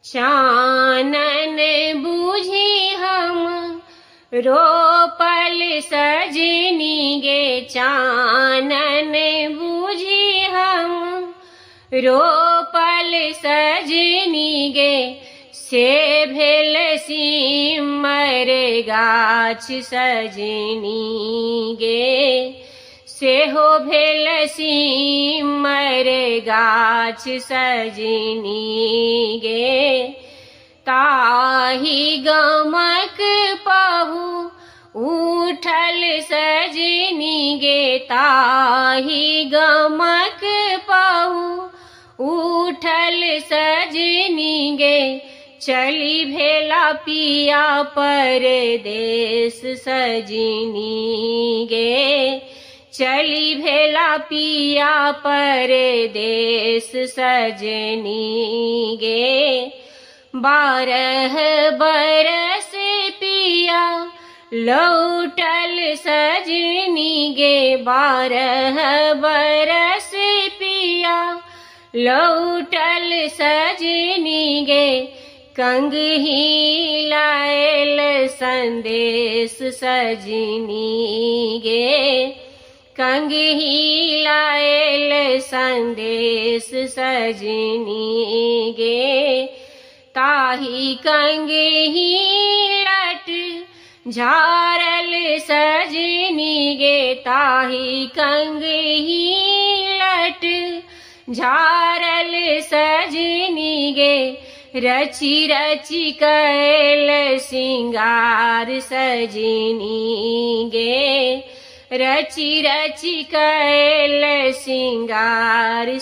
चानन बूझी हम रोपल सजनी गे, चानन बूझी हम रोपल सजनी गे, से भेल सिमर गाछ सजनी गे, सेहो भेल सिमर गाछ सजनी गे। ताही गमक पहु उठल सजनी गे, ताही गमक पहु उठल सजनी गे, चली भेला पिया परदेस सजनी गे, चली भेला पिया परदेस सजनी गे। 12 बरस पिया लौटल सजनी गे, 12 बरस पिया लौटल सजनी गे, कंगही लायल संदेश सजनी गे, कंगही लायल संदेश सजनी गे। ताही कंगही लट झारल सजनी गे, ताही कंगही लट झारल सजनी गे, रची रची कैल सिंगार सजनी गे, रची रची कैल सिंगार।